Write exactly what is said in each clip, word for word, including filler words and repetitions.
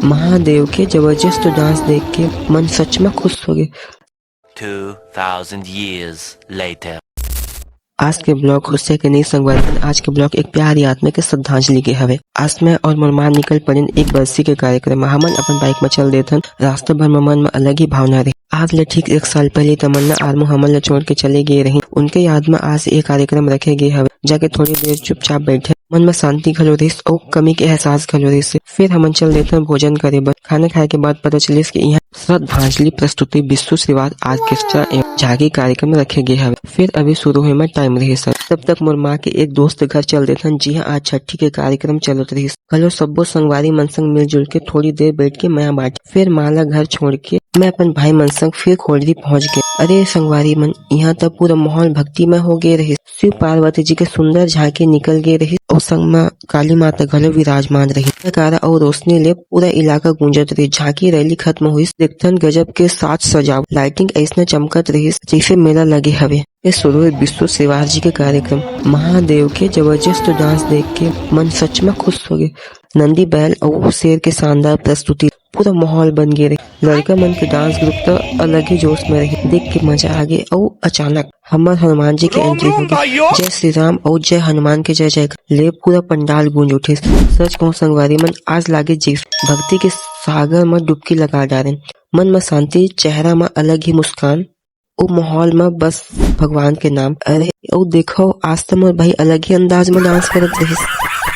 महादेव के जबरदस्त डांस देख के मन सच में खुश हो गए। Two thousand years later. आज के ब्लॉग खुशिया के नहीं संगवारी, आज के ब्लॉग एक प्यारी आत्मा के श्रद्धांजलि के हवे। आज मैं और मोर माँ निकल पड़ेन एक बरसी के कार्यक्रम में। हमन अपन बाइक में चल देथन। रास्ता भर में मन में अलग ही भावना रही। आज ले ठीक एक साल पहले तमन्ना आर मो हमन ला छोड़ के चले गए रही। उनके याद में आज ये कार्यक्रम रखे गए हवे। जाके थोड़ी देर चुपचाप बैठे, मन में शांति घलो रहिस अउ कमी के एहसास घलो रहिस। फिर हमन चल देथन भोजन करे बर। खाना खाए के बाद पता चलिस कि यहाँ श्रद्धांजलि प्रस्तुति विश्व श्रीवास ऑर्केस्ट्रा एवं झांकी कार्यक्रम रखे गए हवे। फिर अभी शुरू होए में टाइम रहिस। तब तक मोर माँ के एक दोस्त घर चल देथन, जिहाँ आज छठी के कार्यक्रम चलत रहिस। घलो सब्बो संगवारी मन संग मिलजुल के थोड़ी देर बैठ के मया बांटे। फिर माँ ला घर छोड़ के मैं अपन भाई मन संग फिर खोड़री पहुँच गए। अरे संगवारी मन, यहाँ त पूरा माहौल भक्तिमय हो गए रहिस। शिव पार्वती जी के सुंदर झांकी निकल गए रहिस अउ संग में काली माता घलो विराजमान रही। जयकारा अउ रोशनी ले पूरा इलाका गूंजत रहिस। झांकी रैली खत्म हुई। देखथन गजब के साज सजाव, लाइटिंग ऐसना चमकत रहिस जैसे मेला लगे हवे। ये शुरू हुई विश्व श्रीवास जी के कार्यक्रम। महादेव के जबरदस्त डांस देख के मन सच में खुश हो गए। नंदी बैल अउ शेर के शानदार प्रस्तुति, पूरा माहौल बन गए रही। लड़का मन के डांस ग्रुप तो अलग ही जोश में रही, देख के मजा आ गए। अउ अचानक हमर हनुमान जी के एंट्री हो गई। जय श्री राम अउ जय हनुमान के जय जयकार ले पूरा पंडाल गूंज उठे। सच कहूं संगवारी मन, आज लागे जी भक्ति के सागर में डुबकी लगा डारे। मन में शांति, चेहरा में अलग ही मुस्कान, ओ माहौल में बस भगवान के नाम। अरे ओ देखो, आज तो मोर भाई अलग ही अंदाज में डांस करत रहिस।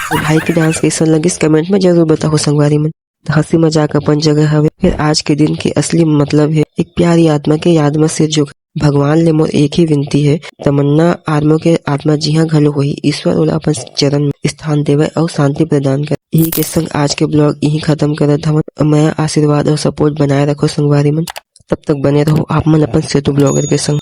तो भाई के डांस कैसन लगिस, कमेंट में जरूर बताओ संगवारी मन। हंसी मजाक अपन जगह हवे, फिर आज के दिन के असली मतलब है एक प्यारी आत्मा के याद में सिर झुका। भगवान ले मोर एक ही विनती है, तमन्ना आर मो के आत्मा जिहां घलो होही, ईश्वर ओला अपन चरण में स्थान देवे अउ शांति प्रदान करे। यही के संग आज के ब्लॉग यही खत्म करत हवन। मया आशीर्वाद अउ सपोर्ट बनाए रखो संगवारी मन। तब तक बने रहो आप मन अपन सेतु ब्लॉगर के संग।